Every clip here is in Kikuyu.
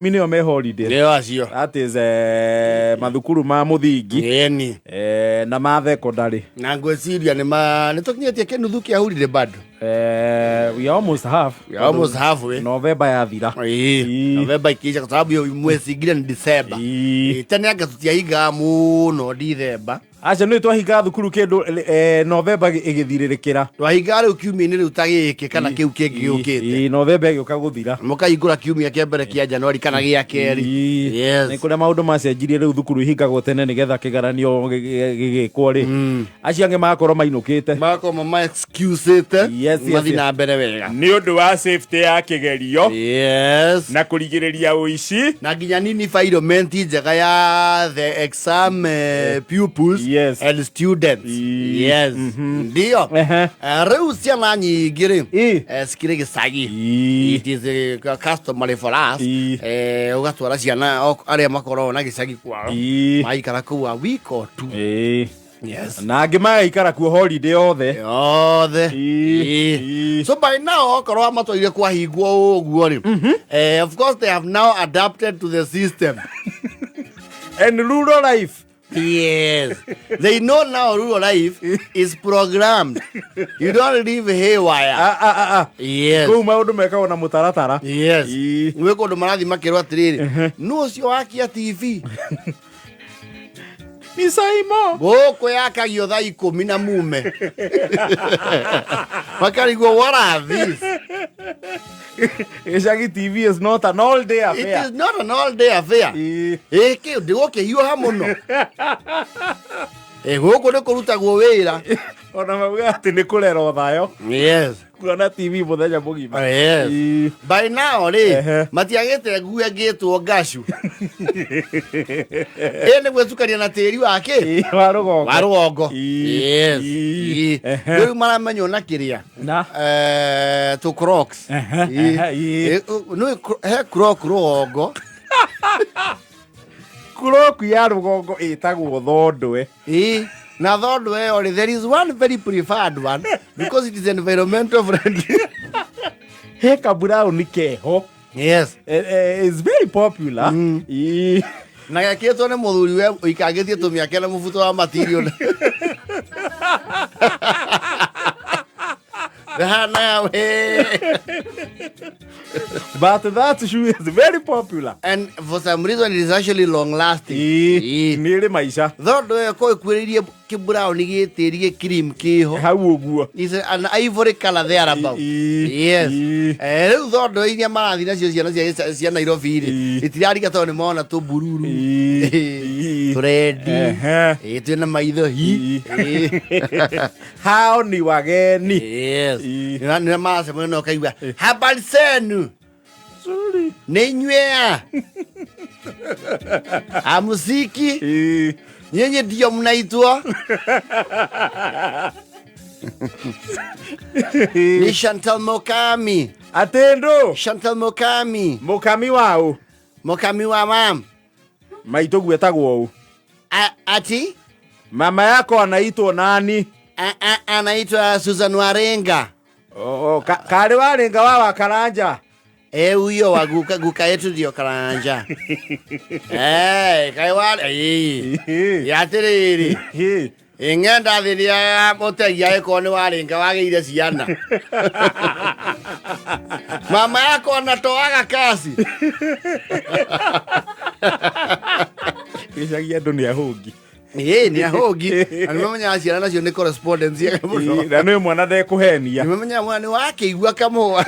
Nĩo me holiday. Nĩo acio. That is mathukuru ma mũthingi. Ĩni. Na ma thekondarĩ. Na ngwĩciria nĩ ma nĩ tũkinyĩtie kĩnuthu kĩa hurire bado. We are almost half. We are almost halfway. November yathira. Ĩĩ. Ĩĩ. November ikiisha kwa sababu hiyo mwezi ingine ni December. Ĩĩ. Ĩĩ, tene anga tũtiahingaga mũno December. Aca nĩ twahingaga thukuru kĩndũ November ĩgĩthirĩrĩkĩra. Twahingaga rĩu kiumia-inĩ rĩu ta gĩkĩ kana kĩu kĩngĩ gĩũkĩte. Ĩĩ, November ĩgĩũka gũthira. Mũkahingũra kiumia kĩa mbere kĩa Januari kana gĩa kerĩ. Ĩĩ. Yes. Nĩ kũrĩa maũndũ macenjirie rĩu thukuru ihingagwo tene nĩgetha kĩgeranio gĩgĩkwo rĩ. Acio angĩ magakorwo mainũkĩte. Magakorwo mama excusete Yes, mathiĩ yes. na mbere wega. Nĩ ũndũ wa safety ya kĩgerio Yes. na kũrigĩrĩria ũici. Na nginya nini environment njega ya the exam pupils Yes. and students. Yes. Ndio. Ehe. Rĩu ciana nyingĩ rĩ Ĩ. cikĩrĩ gĩcagi. Ĩ. It is customary for us. Ĩ. Ũgatwara ciana arĩa makoragwo na gĩcagi kwao. Ĩ. Maikara kũu a week or two. Ĩĩ. Yes. Na angĩ magaikara kuo holiday yothe. Yothe. Ĩ. Ĩ. Ĩ. So by now okorwo amatwarire kwahingwo ũguo rĩ, of course they have now adapted to the system. And rural life. Yes. They know now rural life is programmed. You don't live haywire. Ah, ah, ah, ah. Yes. Kũu maũndũ mekagwo na mũtaratara. Yes. Ĩ. Gwĩ kũndũ marathiĩ makĩrwo atĩrĩrĩ, nũ ũcio wakia TV? Ni Saimo. Gũkũ yakagio thaa 10 na mume. Makarigwo, what are these? Gĩcagi TV is not an all day It affair. is not an all day affair. Ĩ. Ĩ kĩ ndĩgũkĩhiũha mũno. Ĩ gũkũ nĩ kũrutagwo wĩra. Ona mauga atĩ nĩ kũrerwo thayo. Yes. Kuona TV mũthenya mũgima. Yes. Ĩ. By now rĩ, Ehe. matiagĩte nguo ĩngĩtwo ngacu. Ĩ nĩ gwĩcukania na tĩri wa kĩ? Ĩ, wa rũgongo. Wa rũgongo. Ĩ. Yes. Ĩ. Ĩ. Ehe. Rĩu maramenywo na kĩrĩa? Na? Tũ Crocs. Ehe, Ĩ. ehe, ĩ. Ĩ, nĩ he croc rũgongo. Croc ya rũgongo ĩtagwo thondwe. Ĩ. Na thondwe ĩyo rĩ, there is one very preferred one because it is environmental friendly. He kaburauni keho. Yes. Is very popular. Ĩ. Na gekĩtwo nĩ mũthuri we ũikangĩtie tũmĩake na mũbuto wa material. Hana we. But that shoe is very popular. And for some reason it is actually long lasting. Ĩ. Ĩ. Nĩ ĩrĩ maica. Thondo ĩyo ko ĩkuĩrĩirie kĩburauni gĩtĩri gĩ cream kĩho. Hau ũguo. Is an ivory color there about. Ĩ. Yes. Ĩ. Rĩu thondo iria marathiĩ nacio ciana cia Nairobi rĩ, Ĩ. itirariga tondũ nĩ mona tũmbururu. Ĩ. Ĩ. Tũrendi. Ehe. Ĩ, twĩna maitho hi. Ĩ. Ĩ. Hao ni wageni. Yes. Ĩ. Nĩ maracemania na ũkaigua habari zenu. Sorry. Nĩ inyuĩ a? Amuziki. Ĩ. Nyinyi ndio mnaitwa? Ni Chantal Mokami. Atĩndũ. Chantal Mokami. Mũkami wa ũ? Mokami wa mam. Maitũ gwetagwo ũ? Ati? Mama yako anaitwo nani? Anaitwa Susan Warenga. Oh, karĩ Warenga wa Wakaranja. Huyo wa guka, guka yetu ndio Karanja. Kai wa ya atĩrĩrĩ. Ĩ. Ing'enda thiria mũtegi agĩkorwo nĩ Warenga wagĩire ciana. Mama yako anatoaga kasi. Gĩcagi andũ nĩ ahũngi. Ĩ, nĩ ahũngi. Na nĩ mamenyaga ciana nacio nĩ correspondence ega mũno. Ĩ, na nĩ mwana ndekũhenia. Nĩ mamenyaga mwana nĩ wakĩigua kamũa.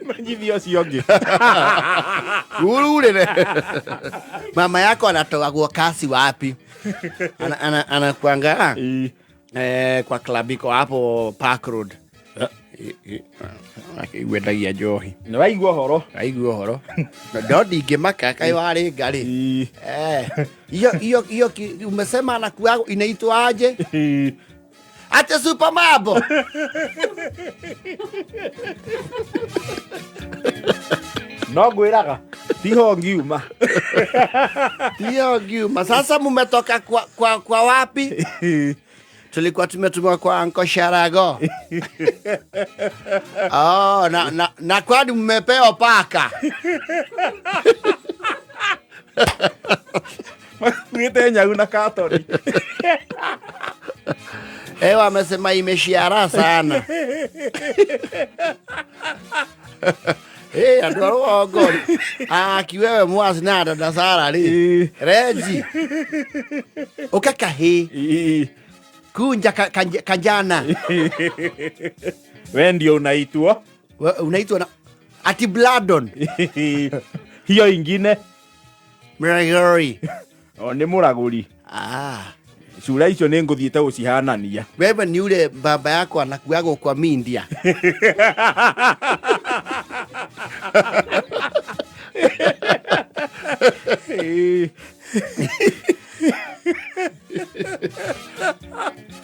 Menyithia ũcio ũngĩ. Ururĩre. Mama yako anatoagwo kasi wapi? Anakuanga Ĩ. kwa club iko hapo Park Road. Akĩigua njohi. Nĩ waigua ũhoro. Aigua ũhoro. No ndingĩmaka kaĩ warĩ ngarĩ. Ĩ. Hiyo hiyo hiyo umesema anakuwa inaitwa aje? Ĩ. Ate Super Mabo. No ngwĩraga tiho ngiuma. Tiho ngiuma. Sasa mumetoka kwa wapi? Tulikuwa tumetumwa kwa Uncle Sharago. Oh, na kwani mmepewa paka? Makuĩte nyau na katori. Ewa amesema imeshiara sana. Hey, andũ a rũgongo akiwewe mwasi na dada Sara rĩ Reji ũka kahĩ kunja kanjana. We ndio unaitwa. Unaitwa na ati Bladon. Hiyo ingine. Mragori. O nĩ mũragũri. Ah. Cura icio nĩ ngũthiĩte gũcihanania. Wewe ni ule baba yako anakuaga kwa mindia.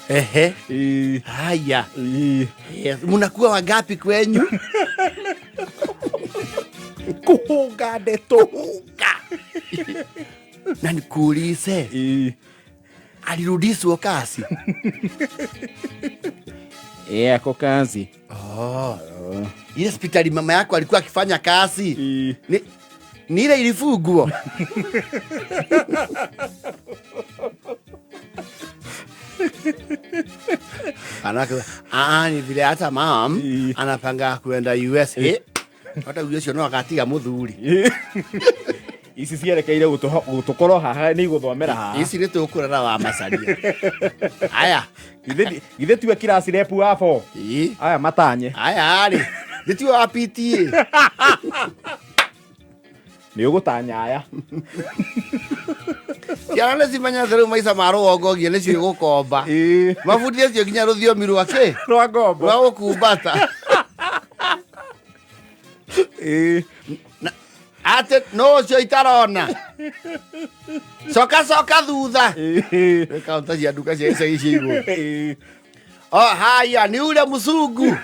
Ehe. Haya. Yes. Munakuwa wangapi kwenyu? Kũhũnga ndeto. Hunga. Na nikuulize, alirudishwa kasi? Ako kazi. Oh. Ile hospitali mama yako alikuwa akifanya kazi ni ile ilifugwa. Anaka ni vile hata mam anapanga kwenda USA. Hata ucio no agatiga muthuri. Ici cierekeire gũtũkorwo haha nĩ igũthomera haha. Ici nĩ tũkũrera wa macaria. Aya. Githĩ tiwe class rep wa 4? Aya matanye. Aya rĩ. Githĩ tiwe wa PTA? Nĩ ũgũtanya aya. Ciana nĩ cimenyete rĩu maica ma rũgongo nginya nĩcio igũkomba. Mabundithĩtio nginya rũthiomi rwa kĩ? Rwa ngombo. Rwa gũkumbata. Atĩ no ũcio itarona. Coka coka thutha. Nĩ kaunta cia nduka cia icagi cia igũrũ. Oh, haya, ni ule mzungu.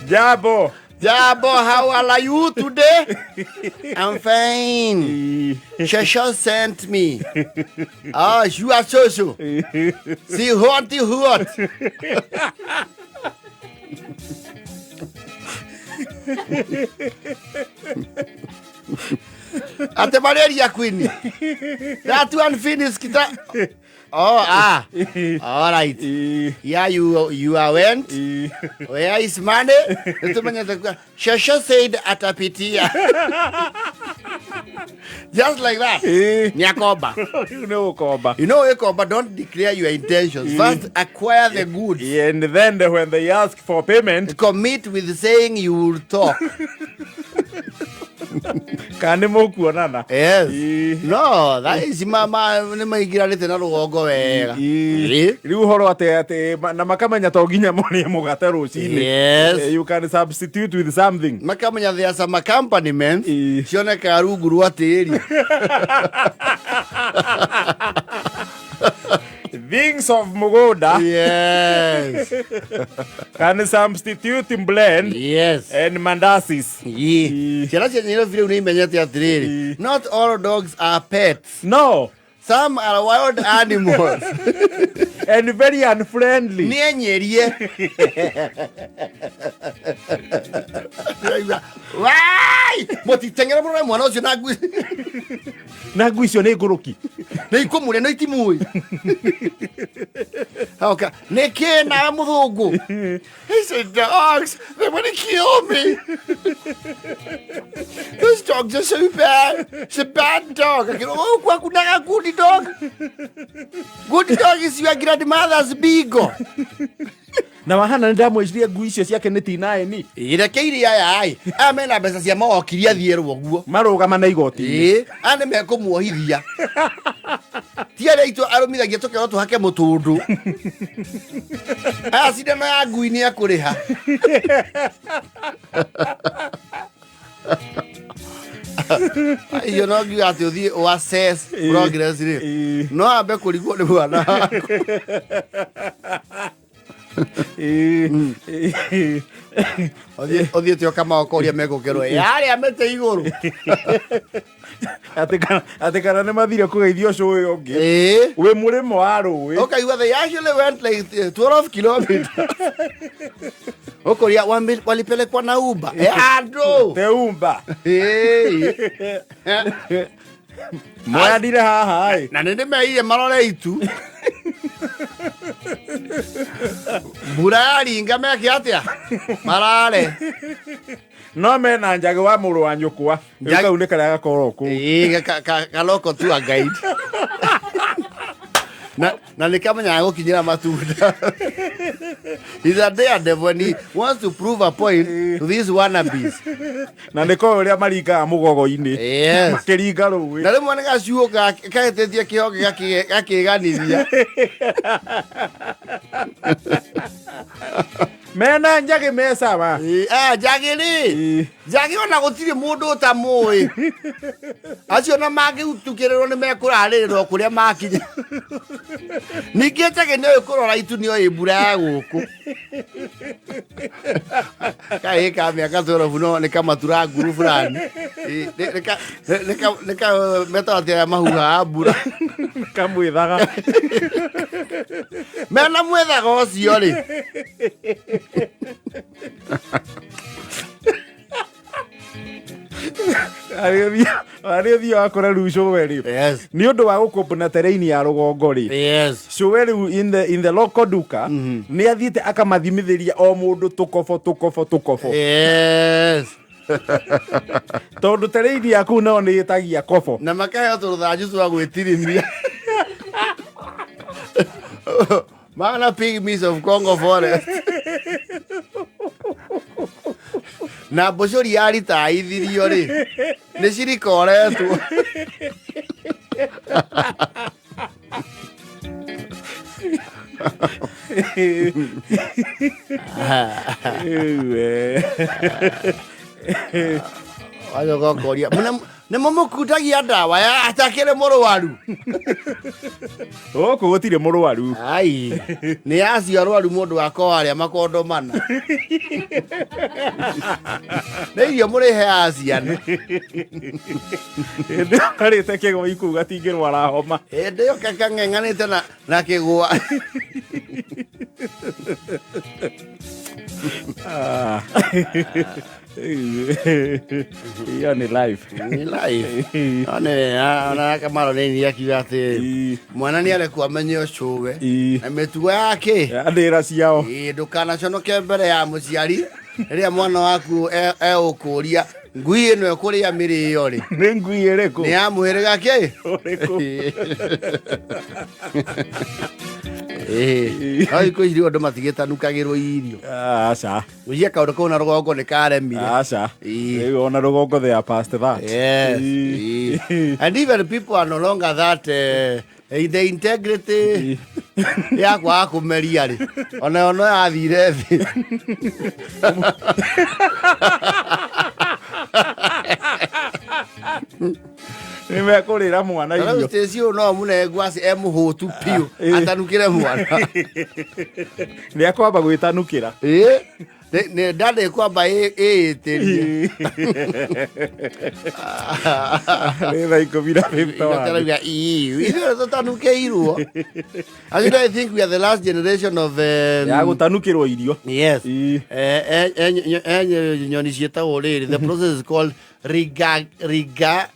Jambo. Jambo, how are you today? I'm fine. Shosho sent me. Oh, you are Shosho. Si huanti huot. Ate malaria queen. That one finish kita. Oh, ah. All right. Yeah, you are went. Where is money? Shosho said atapitia. Just like that. Nyakoba. Nyakoba. You know, Nyakoba, don't declare your intentions. First, acquire the goods. And then when they ask for payment, commit with saying you will talk. Kane mokuonana. Yes. No, that is mama nĩ maingĩranĩte na rũgongo wega. Rĩu ũhoro atĩ atĩ na makamenya to nginya mũrĩe mũgate rũcinĩ. Yes. You can substitute with something. Makamenya there are some accompaniments cionekaga rungu rwa tĩri. Things of Mugoda. Yes. Can substitute blend. Yes. And mandasis. Ciana cia Nairobi rĩu nĩ imenyete atĩrĩrĩ, not all dogs are pets. No. Some are wild animals. And very unfriendly. Nĩ enyerie. Wai! Mũtiteng'ere mũno na mwana ũcio na ngui. Na ngui icio nĩ ngũrũki. Nĩ ikũmũrĩa no itimũĩ. Oka, nĩ kĩ nawe mũthũngũ? He said, dogs, they want to kill me. Those dogs are so bad. It's a bad dog. I go, oh, kwaku naga good dog. Good dog is your grandmother's beagle. Na wahana nĩ ndamwĩciria ngui icio ciake nĩ T9. Reke iria aya ĩ. Aya mena mbeca cia mawakiri athiĩrwo ũguo. Marũgama na igoti-inĩ. Ĩĩ, aya nĩ mekũmuohithia. Ti arĩa aitũ arũmithagia tũkerwo tũhake mũtũndũ. Aya cindano ya ngui nĩ ekũrĩha. Icio no ngiuga atĩ ũthiĩ ũ assess progress rĩ. No ambe kũrigwo nĩ mwana waku. Ũthiĩte ũkamaokoria megũkĩrwo yarĩa mĩtĩ igũrũ. Atĩ kana nĩ mathire kũgeithio cũĩ ũngĩ Ĩĩ. wĩ mũrĩmo wa rũĩ. Ũkaigua they actually went like 12 kilometers. Ũkũria walipelekwa na Uber. Eh, andũ. Teumba. Ĩĩ. Moyanire haha ĩ. Na nĩ ndĩmeire marore itu. Mbura yaringa meke atĩa? Marare. No mena njagĩ wa mũrũ wa nyũkwa. Rĩu kau nĩ karĩa gakorwo kũu. Ĩĩ, kaloko tu a guide. Na nĩ kamenyaga gũkinyĩra matunda. He's a daredevil and he wants to prove a point to these wannabes. Na nĩ koĩ ũrĩa maringaga mũgogo-inĩ. Yes. Makĩringa rũĩ. Na rĩmwe nĩ gacuo kahĩtĩtie kĩhonge gakĩganithia. Mena njagĩ me sawa. Ĩĩ, ah, njagĩ rĩ. Ĩĩ. Njagĩ ona gũtirĩ mũndũ ũtamũĩ. Acio na mangĩtukĩrĩrwo nĩ mekũrarĩrĩrwo kũrĩa makinya. Ningĩ njagĩ nĩoĩ kũrora itu nĩoĩ mbura ya gũkũ. Kaĩ ka mĩaka 12 no nĩ kamatura nguru fulani. Ĩĩ, nĩ ka metagwo atĩa mahuha mbura. Kamwĩthaga. Mena mwethaga ũcio rĩ. Arĩ ũthiĩ wakora rĩu cũwe rĩ. Yes. Nĩ ũndũ wa gũkũmbũna terrain ya rũgongo rĩ. Yes. Cũwe rĩu in the local duka nĩ athiĩte akamathimithĩria o mũndũ tũkobo tũkobo tũkobo. Yes. Tondũ terrain ya kũu nao nĩ ĩtagia kobo. Na makaheo tũrũthanju twa gwĩtirimia. Mana pygmies of Congo Forest. Na mbũcũri ya ritaithirio rĩ nĩ cirikoretwo. Ewe. Wacoka ũkoria nĩ mũmũkundagia ndawa ya atakĩrĩ mũrwaru. Gũkũ gũtirĩ mũrwaru. Ai, nĩ acio arwaru mũndũ wakwa arĩa makondo mana. Nĩ irio mũrĩheaga ciana. Hĩndĩ ĩyo karĩte kĩgwa kũu gatingĩrwara homa. Hĩndĩ ĩyo kang'eng'anĩte na kĩgwa. Ah. Hiyo ni life. Nĩ life. One ona Kamaro nĩ ni akiuga atĩ mwana nĩ arekwo amenye ũcũwe na mĩtugo yake. Ndĩra ciao. Ĩĩ, ndũkanaconoke mbere ya mũciari rĩrĩa mwana waku egũkũria ngui ĩno ĩkũrĩa mĩrĩo rĩ. Nĩ ngui ĩrĩkũ? Nĩ ya mũhĩrĩga kĩ? Ũrĩkũ? Ĩĩ. No thikũ ici rĩu andũ matigĩtanukagĩrwo irio. Aca. Gũcia kaũndũ kau na rũgongo nĩ karemire. Aca. Ĩĩ. Rĩu ona rũgongo they are past that. Yes. Ĩĩ. And even people are no longer that the integrity ya kwaga kũmeria rĩ onayo no yathire thĩ. Nĩ mekũrĩra mwana Rĩu irio. Stacy ũyũ no mũne ngwacĩ e mũhũtu biũ Ĩĩ. atanukĩre mwana. Nĩ akwamba gwĩtanukĩra. Ĩĩ. Nda ndĩkwamba ĩĩtĩrie. Nĩ thaa 10:51. Ikarauga ithuĩ tũtanukĩirwo. Actually, I think we are the last generation of Ya gũtanukĩrwo irio. Yes. Ĩĩ. Nyoni ciĩtagwo rĩrĩ the process is called riga riga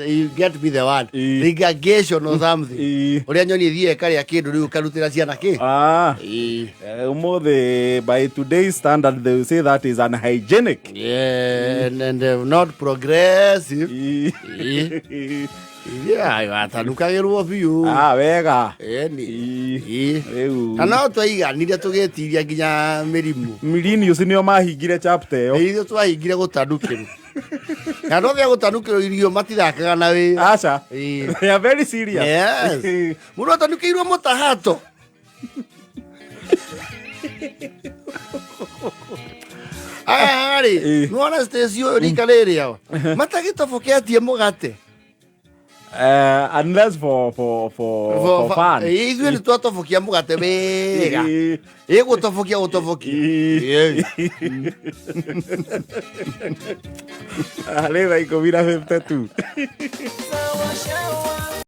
you get me the word. Ĩĩ. Regurgitation or something. Ĩĩ. Ũrĩa nyoni ĩthiĩ ĩkarĩa kĩndũ rĩu ũkarutĩra ciana kĩ. Ah. Ĩĩ. Ũmũthĩ by today's standard they will say that is unhygienic. Yeah, and not progressive. Ĩĩ. Ĩĩ. Ithuĩ watanukagĩrwo biũ. Ah, wega. Ĩni. Ĩĩ. Ĩĩ. Rĩu Na no twaiganire tũgĩtiria nginya mĩrimũ. Millennials nĩo mahingire chapter ĩyo. Nĩ ithuĩ twahingire gũtanukĩrwo. Na andũ othe a gũtanukĩrwo irio matithakaga na wĩra. Aca. Ĩĩ. They are very serious. Yes. Mũndũ atanukĩirwo mũtahato. Aya rĩ, Ĩĩ. nĩwona Stacy ũyũ rika rĩrĩ awa matagĩtoboketie mũgate. Unless for fun. Ithuĩ nĩ twatobokia mũgate wega. Ĩĩ. Ĩgũtobokia gũtobokia. Ĩĩ. Ĩĩ. Arĩ thaa 10:52.